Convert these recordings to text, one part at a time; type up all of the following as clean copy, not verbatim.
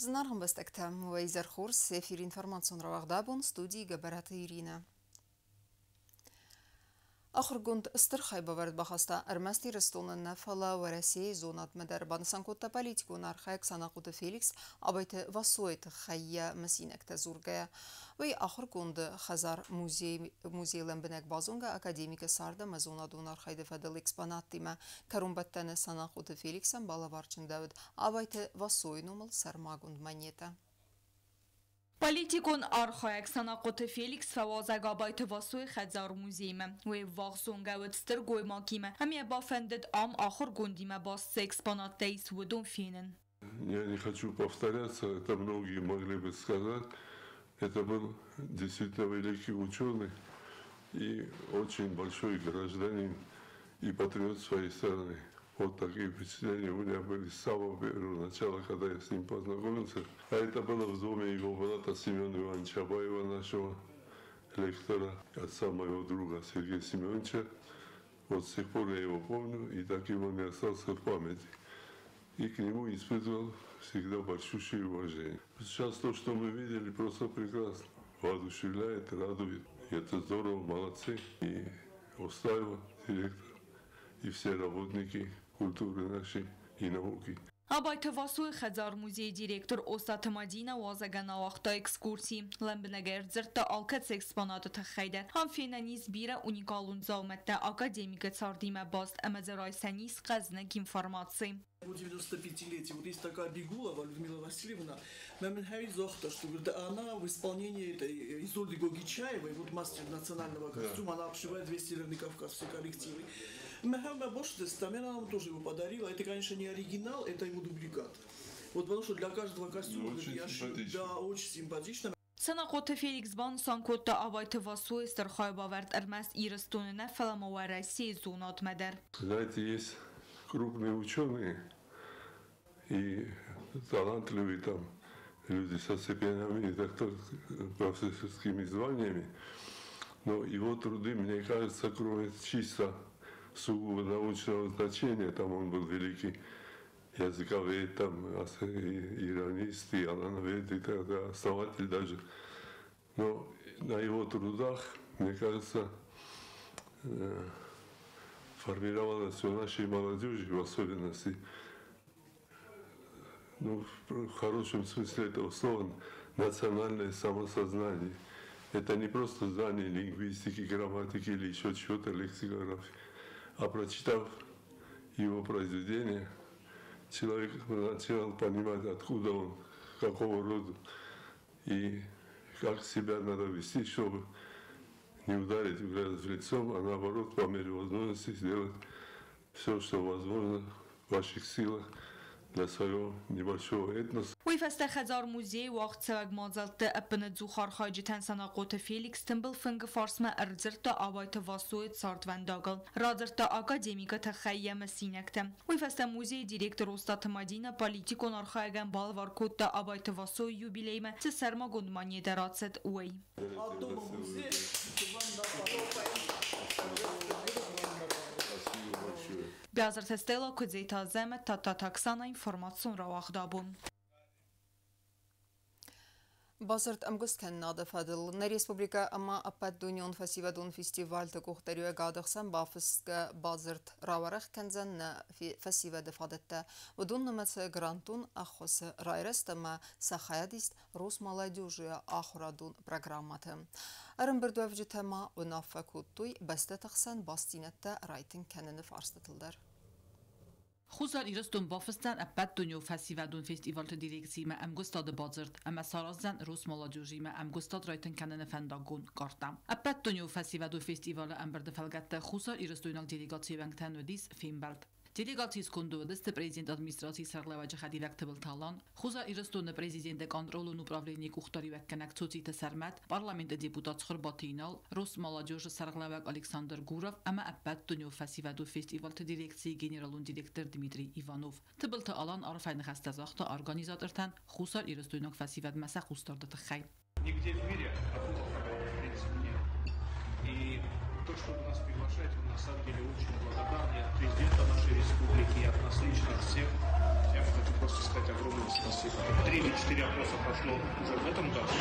Зынаргъ ӕмбӕстӕгтӕ, уӕ изӕр хорз, эфир информацион рауагъдабон, студийы Гӕбӕраты Иринӕ. Ахуыргонд стыр хайбавӕрд бахаста ӕрмӕст Ирыстоны нӕ, фӕлӕ Уӕрӕсейы зонадмӕ дӕр, банысан кодта политикон архайӕг Санахъоты Феликс Абайты Васойы тыххӕй йӕ мысинӕгтӕ дзургӕйӕ. Уый ахуыргонды хӕдзар музей лӕмбынӕг базонгӕ академикы цард ӕмӕ зонадон архайды фӕдыл экспонаттимӕ. Кӕронбӕттӕны Санахъоты Феликсӕн балӕварчындӕуыд Абайты Васойы номыл сӕрмагонд монетӕ. Политикон архайӕг Санахъоты Феликс фӕуазӕг Абайты Васойы хӕдзар-музеймӕ. Уый ӕввахс зонгӕ уыд стыр гоймагимӕ ӕмӕ йӕ бафӕндыд ам ахуыргондимӕ баст цы экспонаттӕ ис, уыдон фенын. Я не хочу повторяться, это многие могли бы сказать. Это был действительно великий ученый и очень большой гражданин и патриот своей страны. Вот такие впечатления у меня были с самого первого начала, когда я с ним познакомился. А это было в доме его брата Семена Ивановича Абаева, нашего лектора, отца моего друга Сергея Семеновича. Вот с тех пор я его помню, и таким он и остался в памяти. И к нему испытывал всегда большущее уважение. Сейчас то, что мы видели, просто прекрасно. Воодушевляет, радует. И это здорово, молодцы. И Устаева, директор, и все работники культуры нашей и науки. Абайты Васойы хӕдзар-музейы директор Остаты Мадинӕ уазӕгӕн ауагъта экскурси. Лӕмбынӕг ӕрдзырдта алкӕцы экспонаты тыххӕй дӕр. Ам фенӕн ис бирӕ уникалон дзаумӕттӕ, академикы цардимӕ баст ӕмӕ дзы райсӕн ис хъӕзныг информаци. По 95-летию. Вот есть такая Бегулова Людмила Васильевна, что говорит, она в исполнении этой Изольды Гогичаевой, вот мастер национального костюма, она обшивает весь Северный Кавказ, все коллективы. Она нам тоже его подарила. Это, конечно, не оригинал, это его дубликат. Вот потому что для каждого костюма, Ну, очень говорит, я шью. симпатично. Да, очень симпатично. Санахъоты Феликс банысан кодта Абайты Васойы стыр хайбавӕрд ӕрмӕст Ирыстоны нӕ, фӕлӕ ма Уӕрӕсейы зонадмӕ дӕр. Знаете, есть крупные ученые и талантливые там люди со степенями и профессорскими званиями, но его труды, мне кажется, кроме чисто сугубо научного значения, там он был великий языковед, там, и иранист, и алановед, и так далее, основатель даже. Но на его трудах, мне кажется, формировалось у нашей молодежи, в особенности, в хорошем смысле этого слова, национальное самосознание. Это не просто знание лингвистики, грамматики или еще чего-то, лексикографии, а прочитав его произведение, человек начал понимать, откуда он, какого рода и как себя надо вести, чтобы не ударить в грязь в лицом, а наоборот, по мере возможности сделать все, что возможно в ваших силах для своего небольшого этноса. Уый фӕстӕ хӕдзар-музейы уагъдцӕуӕг мадзӕлтты ӕппынӕдзух архайджытӕн Санахъоты Феликс тымбыл фынгы фарсмӕ ӕрдзырдта Абайты Васойы цардвӕндагыл. Радзырдта академикы тыххӕй йӕ мысинӕгтӕ. Уый фӕстӕ музейы директор Остаты Мадинӕ политикон архайӕгӕн балӕвар кодта Абайты Васойы юбилеймӕ цы сӕрмагонд монетӕ рацыд, уый. От дома музея вам на Спасибо большое. Биазырты Стелла, Куыдзеты Азӕмӕт, Тадтаты Оксана, информацион рауагъд «Абон». Бадзырд ӕмгуысткӕнынады фӕдыл нӕ республикӕ ӕмӕ ӕппӕтдунеон фӕсивӕдон фестивальты къухдариуӕгады хсӕн бафысгӕ бадзырд рауӕрӕх кӕндзӕн нӕ фӕсивӕды фадӕттӕ. Уыдон нымӕцы грантон ӕххуысы райрӕзт ӕмӕ сӕ хайадист Росмолодежи ахуырадон программӕты. Ӕрӕмбырдуӕвджытӕ ма уынаффӕ кодтой бӕстӕты хсӕн бастдзинӕдтӕ райтынг кӕныны фарстытыл дӕр. Хуссар Ирыстон бафысдзӕн ӕппӕтдунеон фӕсивӕдон фестивальты дирекциимӕ ӕмгуыстады бадзырд ӕмӕ сараздзӕн Росмолодежимӕ ӕмгуыстад райтынг кӕныны фӕндаггон картӕ. Ӕппӕтдунеон фӕсивӕдон фестивалы ӕмбырды фӕлгӕтты Хуссар Ирыстойнаг делегацийы уӕнгтӕн уыдис фембӕлд. Делегацийы сконды уыдысты президент администрацийы сӕргълӕууӕджы хӕдивӕг Тыбылты Алан, Хуссар Ирыстоны президенты контролон управленийы къухдариуӕггӕнӕг Цоциты Сӕрмӕт, парламенты депутат Цхуырбаты Инал, Росмолодежы сӕргълӕууӕг Александр Гуров ӕмӕ ӕппӕтдунеон фӕсивӕдон фестивальты дирекцийы генералон директор Дмитрий Иванов. Тыбылты Алан арфӕйы ныхӕстӕ загъта организатортӕн Хуссар Ирыстойнаг фӕсивӕдмӕ сӕ хъусдарды тыххӕй. Нигде в мире такого формата в принципе нет. И то, что вы нас приглашаете, мы на самом деле очень благодарны и от президента нашей республики, и от нас лично, от всех. Я хочу просто сказать огромное спасибо. Осетии. 3 или 4 опроса прошло уже в этом году.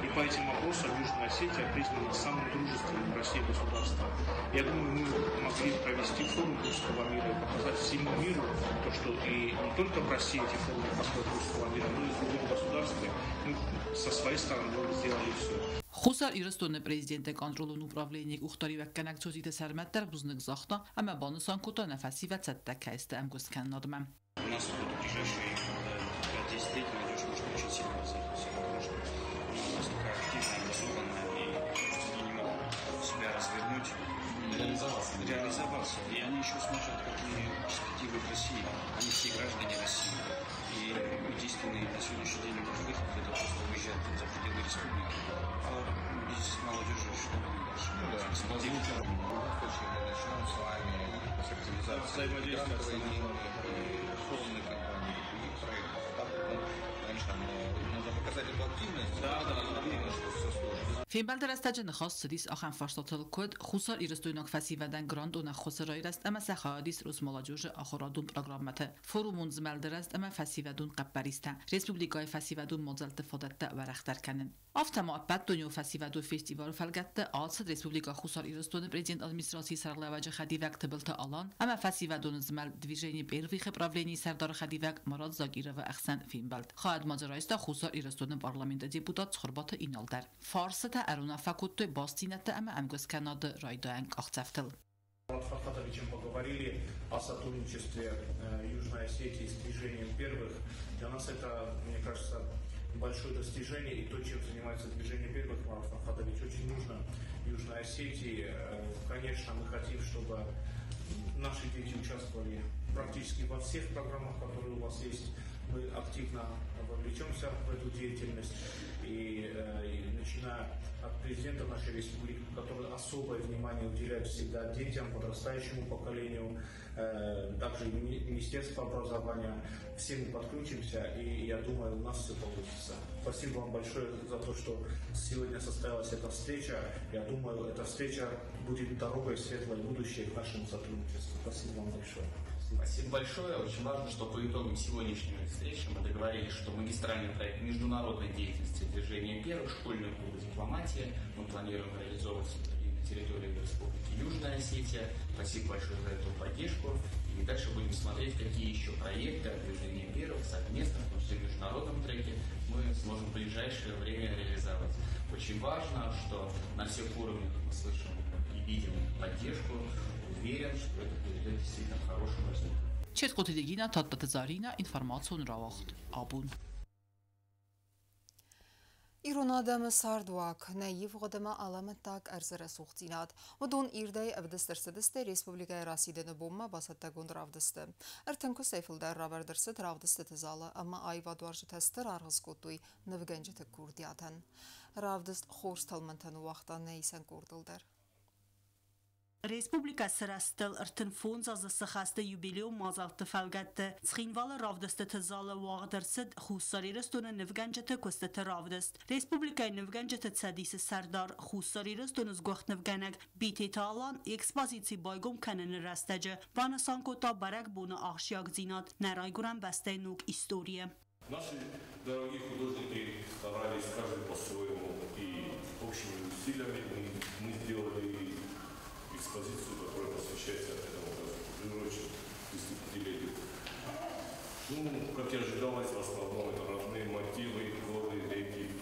И по этим опросам Южная Осетия признана самым дружественным в России государством. Я думаю, мы могли провести форум русского мира и показать всему миру то, что и не только в России эти форумы проходят русского мира, но и в другом государстве. Мы со своей стороны сделали все. Хуссар Ирыстоны президенты контролон управленийы къухдариуӕггӕнӕг Цоциты Сӕрмӕт дӕр бузныг загъта ӕмӕ банысан кодта, нӕ фӕсивӕд цӕттӕ кӕй сты ӕмгуысткӕнынадмӕ. У нас вот в ближайшие 5-10 лет молодежь может очень сильно развиться, потому что она у нас такая активная, образованная, и просто они не могут себя развернуть, реализоваться. И они еще смотрят, какие перспективы в России. Они все граждане России. И единственный на сегодняшний день выход — это просто уезжать за пределы республики. А без молодежи что будет дальше? Ну да. В любом случае мы начнем с вами взаимодействие и форумной кампании, и других проектов. Там, ну, конечно, нужно показать эту активность, да, что все сложно. Фембӕлды рӕстӕджы ныхас цыдис ахӕм фарстатыл, куыд Хуссар Ирыстойнаг фӕсивӕдӕн грантон ӕххуысы райрӕзт ӕмӕ сӕ хайадист Росмолодежы ахуырадон программӕты, форумон змӕлды рӕзт ӕмӕ фӕсивӕдон хъӕппӕристӕ, республикӕйы фӕсивӕдон мадзӕлтты фадӕттӕ уӕрӕхдӕр кӕнын. Афтӕ ма ӕппӕтдунеон фӕсивӕдон фестивалы фӕлгӕтты ацыд Республикӕ Хуссар Ирыстоны президент администрацийы сӕргълӕууӕджы хӕдивӕг Тыбылты Алан ӕмӕ фӕсивӕдон змӕлд Движение Первых-ы правленийы сӕрдары хӕдивӕг Марат Загировы ӕхсӕн фембӕлд. Хайад ма дзы райста Хуссар Ирыстоны парламенты депутат Цхуырбаты Инал дӕр. Фарсытӕ ӕруынаффӕ кодтой бастдзинӕдтӕ ӕмӕ ӕмгуысткӕнынады райдайӕн къахдзӕфтыл. Марат Фархатовичем поговорили о сотрудничестве Южной Осетии с Движением Первых. Для нас это, мне кажется, большое достижение, и то, чем занимается Движение Первых, Марат Фархатович, очень нужно Южной Осетии. Конечно, мы хотим, чтобы наши дети участвовали практически во всех программах, которые у вас есть. Мы активно вовлечемся в эту деятельность, и начиная от президента нашей республики, который особое внимание уделяет всегда детям, подрастающему поколению, также Министерство образования. Все мы подключимся, и я думаю, у нас все получится. Спасибо вам большое за то, что сегодня состоялась эта встреча. Я думаю, эта встреча будет дорогой в светлое будущее к нашему сотрудничеству. Спасибо вам большое. Спасибо большое. Очень важно, что по итогам сегодняшней встречи мы договорились, что магистральный проект международной деятельности Движения Первых, школьные клубы дипломатии, мы планируем реализовывать и на территории Республики Южная Осетия. Спасибо большое за эту поддержку. И дальше будем смотреть, какие еще проекты от Движения Первых совместно, в том числе в международном треке, мы сможем в ближайшее время реализовать. Очень важно, что на всех уровнях мы слышим и видим поддержку. Уверен, что это приведет действительно к хорошему результату. Четкоты Регина, Таттаты Зарина, информацион рауагъд Абон. Ирон адӕмы цардуаг, нӕ ивгъуыд ӕмӕ алӕмӕттаг ӕрдзы рӕсугъддзинад. Уыдон ирдӕй ӕвдыст ӕрцыдысты республикӕйы расидӕны бонмӕ бацӕттӕгонд равдысты. 30 куыстӕй фылдӕр равӕрд ӕрцыд равдыстыты залы ӕмӕ аивадуарзджытӕ стыр аргъ скодтой нывгӕнджыты курдиатӕн. Равдыст хорз тӕлмӕнтӕ ныууагъта нӕ исӕн къордыл дӕр. Республикӕ сырӕзтыл 35 азы сыхӕсты юбилейон мадзӕлтты фӕлгӕтты Цхинвалы равдыстыты залы уагъд ӕрцыд Хуссар Ирыстоны нывгӕнджыты куыстыты равдыст. Республикӕйы нывгӕнджыты цӕдисы сӕрдар, Хуссар Ирыстоны сгуыхт нывгӕнӕг Битеты Алан экспозици байгом кӕныны рӕстӕджы банысан кодта бӕрӕгбоны ахсджиагдзинад нӕ райгуырӕн бӕстӕйы ног историйы. Наши дорогие художники старались каждый по-своему, и общими усилиями мы сделали экспозицию, которая посвящается этому приуроченному 35-летию. Ну, как и ожидалось, в основном это родные мотивы, горы, реки,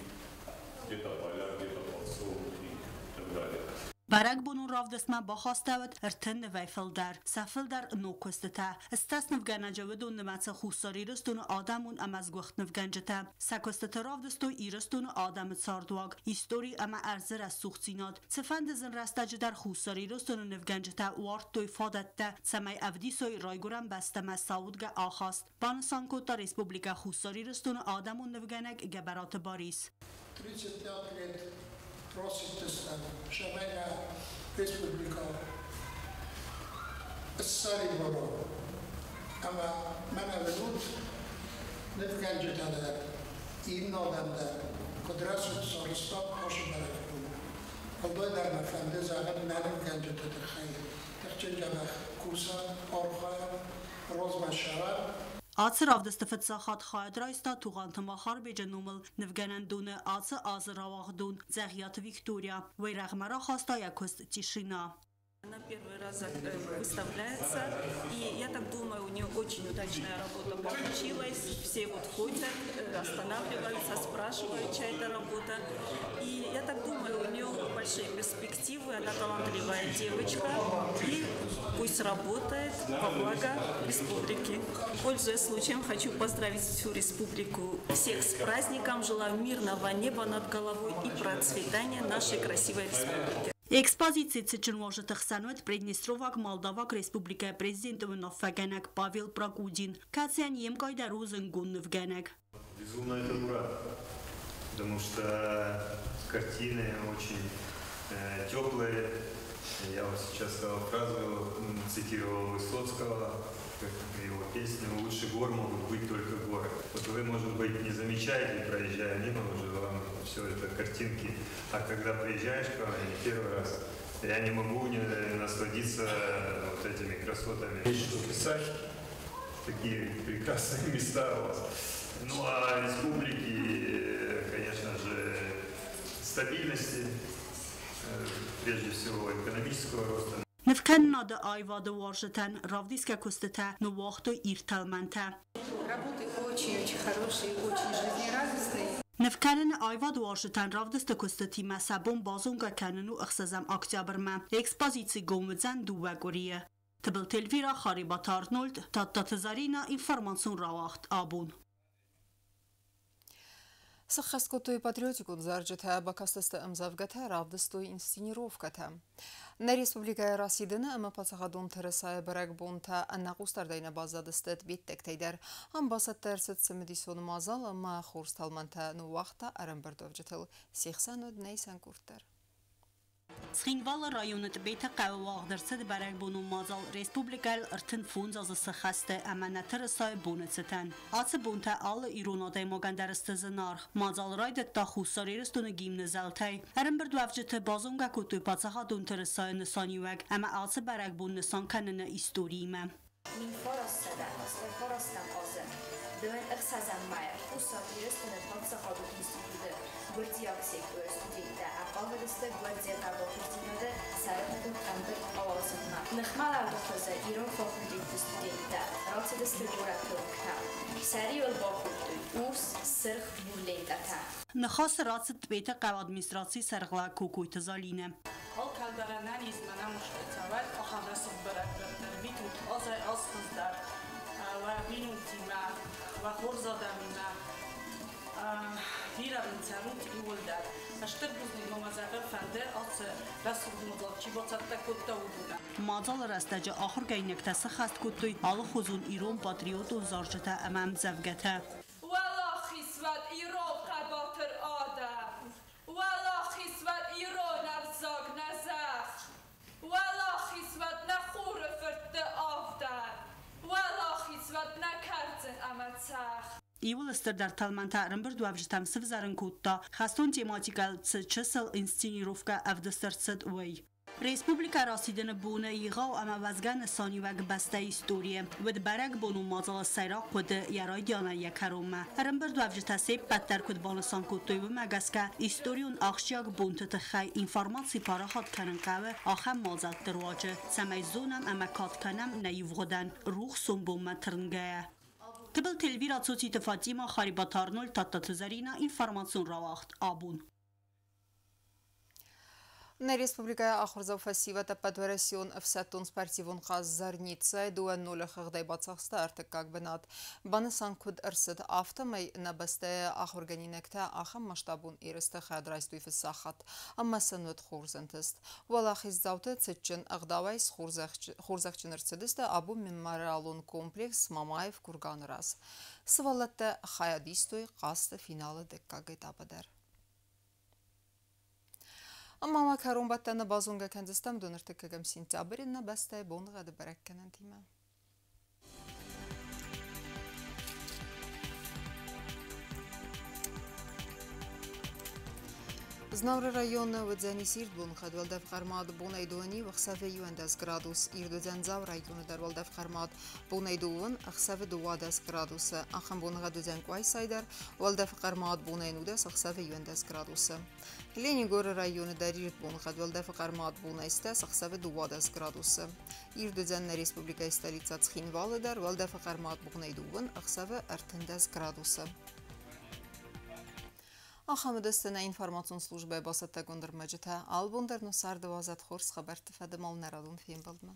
где-то поля, где-то подсолнухи и так далее. Бӕрӕгбонон равдыстмӕ бахастӕуыд 30 нывӕй фылдӕр, сӕ фылдӕр ног куыстытӕ. 18 нывгӕнӕджы уыдон нымӕцы Хуссар Ирыстоны адӕмон ӕмӕ сгуыхт нывгӕнджытӕ. Сӕ куыстыты равдыстой Ирыстоны адӕмы цардуаг, истори ӕмӕ ӕрдзы рӕсугъддзинад. Цыфӕнды зын рӕстӕджы дӕр Хуссар Ирыстоны нывгӕнджытӕ уардтой фадӕттӕ, цӕмӕй ӕвдисой райгуырӕн бӕстӕмӕ саудгӕ ахаст. Банысан кодта Республикӕ Хуссар Ирыстоны адӕмон нывгӕнӕг Гӕбӕраты Барис. 35 лет расидтыстӕм, цӕмӕй нӕ республикӕ ссӕрибар уа. Ӕмӕ мӕнӕ уынут, нывгӕнджытӕ дӕр, иннӕ адӕм дӕр, куыд рӕсугъд сарӕзтам ацы бӕрӕгбон. Уӕлдайдӕр мӕ фӕнды зӕгъын нӕ нывгӕнджыты тыххӕй. Тыхджын дзӕбӕх кусӕм, архайӕм, размӕ цӕуӕм. Ацы равдысты фыццаг хатт хайад райста Тугъанты Махарбеджы номыл нывгӕнӕндоны ацы азы рауагъдон Дзӕгъиаты Виктория. Уый рӕгъмӕ рахаста йӕ куыст «Тишина». Она первый раз выставляется, и я так думаю, у нее очень удачная работа получилась. Все вот ходят, останавливаются, спрашивают, чья это работа. И я так думаю, у нее большие перспективы, она талантливая девочка, и пусть работает во благо республики. Пользуясь случаем, хочу поздравить всю республику, всех с праздником, желаю мирного неба над головой и процветания нашей красивой республики. Экспозиции цытджын уазджыты хсӕн уыд Приднестроваг Молдаваг Республикӕйы президенты уынаффӕгӕнӕг Павел Прокудин, кӕцыйӕн йе мкъай дӕр у зындгонд нывгӕнӕг. Безумно это ура, потому что картины очень теплые. Я вот сейчас сказал фразу, цитировал Высоцкого, его песню «Лучше гор могут быть только горы». Вот вы, может быть, не замечаете, проезжая мимо, уже вам все это картинки. А когда приезжаешь к вам, не первый раз, я не могу не насладиться вот этими красотами. Есть что писать, такие прекрасные места у вас. Ну а республики, конечно же, стабильности, прежде всего экономического роста. Нывкӕнынады аивады уарзджытӕн равдисгӕ куыстытӕ ныууагътой ирд тӕлмӕнтӕ. Работы очень-очень хорошие, очень жизнерадостные. Нывкӕныны аивады уарзджытӕн равдысты куыстытимӕ сӕ бон базонгӕ кӕнын у 6 октябрмӕ. Экспозици гом уыдзӕн 2 къуырийы. Тыбылты Эльвира, Харибаты Арнольд, Тадтаты Зарина, информацион рауагъд «Абон». Сӕххӕст кодтой патриотикон зарджытӕ, бакастысты ӕмдзӕвгӕтӕ, равдыстой инсценировкӕтӕ. Нӕ республикӕйы расидыны ӕмӕ паддзахадон тырысайы бӕрӕгбонтӕ ӕнӕхъусдардӕй нӕ баззадысты тбеттӕгтӕй дӕр. Ам бацӕттӕ ӕрцыд цымыдисон мадзал ӕмӕ хорз тӕлмӕнтӕ ныууагъта ӕрӕмбырдуӕвджытыл. Се хсӕн уыд нӕ исӕн къорд дӕр. Цхинвалы районы Тъбеты хъӕуы уагъд ӕрцыд бӕрӕгбонон мадзал республикӕйыл 35 азы сыххӕсты ӕмӕ нӕ тырысайы боны цытӕн. Ацы бонтӕ алы ирон адӕймагӕн дӕр сты зынаргъ. Мадзал райдыдта Хуссар Ирыстоны гимны зӕлтӕй. Ӕрӕмбырдуӕвджыты базонгӕ кодтой паддзахадон тырысайы нысаниуӕг ӕмӕ ацы бӕрӕгбон нысан кӕныны историимӕ. 1989 азы 26 майы Хуссар Ирыстоны паддзахадон институты гуырдзиаг секторы студенттӕ ӕрхъавыдысты гвардийы хъӕбатырдзинады сӕраппонд ӕмбырд ауадзынмӕ. Ныхмӕлӕуды хуызы ирон факультеты студенттӕ рацыдысты горӕты уынгтӕм. Сӕ риуыл бакодтой урс, сырх, бур лентӕтӕ. Ныхасы рацыд Тъбеты хъӕуы администрацийы сӕргълӕууӕг Кокойты Залинӕ. Алкӕдӕр ӕнӕниз ма нӕ ахӕм рӕсугъд бӕрӕгбӕттӕ ӕрвитут азӕй-аз хуыздӕр уӕ бинонтимӕ, уӕ хорз адӕмимӕ. Бирӕ бын цӕрут иууылдӕр. Стыр бузныг ма мӕ зӕгъын фӕнды, ацы рӕсугъд мадзал чи бацӕттӕ кодта, уыдонӕн. Мадзалы рӕстӕджы ахуыргӕнинӕгтӕ сӕххӕст кодтой алыхуызон ирон патриотон зарджытӕ ӕмӕ ӕмдзӕвгӕтӕ. Уӕлахиз уӕд ирон хъӕбатыр адӕм! Уӕлахиз уӕд ирон ӕвзаг нӕ зӕхх! Уӕлахиз уӕд нӕ хуры фыртты авдӕн! Уӕлахиз уӕд нӕ кӕрдзын ӕмӕ цӕхх! Иууыл стырдӕр тӕлмӕнтӕ ӕрӕмбырдуӕвджытӕм сывзӕрын кодта хӕстон тематикӕйыл цы чысыл инсценировкӕ ӕвдыст ӕрцыд, уый. Республикӕ расидыны боны егъау ӕмӕ уӕзгӕ нысаниуӕг бӕстӕйы историйы. Уыд бӕрӕгбонон мадзалы сӕйраг хъуыды йӕ райдианӕй йӕ кӕронмӕ. Ӕрӕмбырдуӕвджытӕ се ппӕт дӕр куыд банысан кодтой, уымӕ гӕсгӕ историон ахсджиаг бонты тыххӕй информаци парахат кӕнын хъӕуы ахӕм мадзӕлтты руаджы, цӕмӕй зонӕм ӕмӕ кад кӕнӕм нӕ ивгъуыдӕн, рухс сомбонмӕ тырнгӕйӕ. Тыбылты Эльвира, Цоциты Фатима, Харибаты Арнольд, Тадтаты Зарина, информацион рауагъд «Абон». Нӕ республикӕйы ахуырдзау фӕсивӕд ӕппӕтуӕрӕсеон ӕфсӕддон спортивон хъазт «Зарницӕ» 2-0 хыгъдӕй бацахста ӕртыккаг бынат. Банысан куыд ӕрцыд, афтӕмӕй нӕ бӕстӕйы ахуыргӕнинӕгтӕ ахӕм масштабон ерысты хайад райстой фыццаг хатт ӕмӕ сын уыд хорз ӕнтыст. Уӕлахиздзауты цытджын ӕгъдауӕй схорзӕхджын ӕрцыдысты абон мемориалон комплекс Мамаев курганы раз. Сывӕллӕттӕ хайад истой хъазты финалы дыккаг этапы дӕр. Ӕмӕ ма кӕронбӕттӕны базонгӕ кӕндзыстӕм 25 сентябры нӕ бӕстӕйы боныгъӕды бӕрӕггӕнӕнтимӕ. Знауыры районы уыдзӕнис ирд боныхъӕд, уӕлдӕф хъӕрмад бонӕй дони, ӕхсӕвы 11 градус. Ирд уыдзӕн Дзауы районы дӕр, уӕлдӕф хъӕрмад бонӕй 12, ӕхсӕвы 12 градусы. Ахӕм боныгъӕд уыдзӕн Къуайсайы дӕр, уӕлдӕф хъӕрмад бонӕй 19, ӕхсӕвы 11 градусы. Ленингоры районы дӕр ирд боныхъӕд, уӕлдӕфы хъӕрмад бонӕй 10, ӕхсӕвы 12 градусы. Ирд уыдзӕн нӕ республикӕйы столицӕ Цхинвалы дӕр, уӕлдӕфы хъӕрмад бонӕй 12, ӕхсӕвы 13 градусы. Ахӕм уыдысты нӕ информацион службӕйы бацӕттӕгонд ӕрмӕджытӕ. Алыбон дӕр нӕ царды уадзӕд хорз хабӕртты фӕдыл нӕ радон фембӕлдмӕ.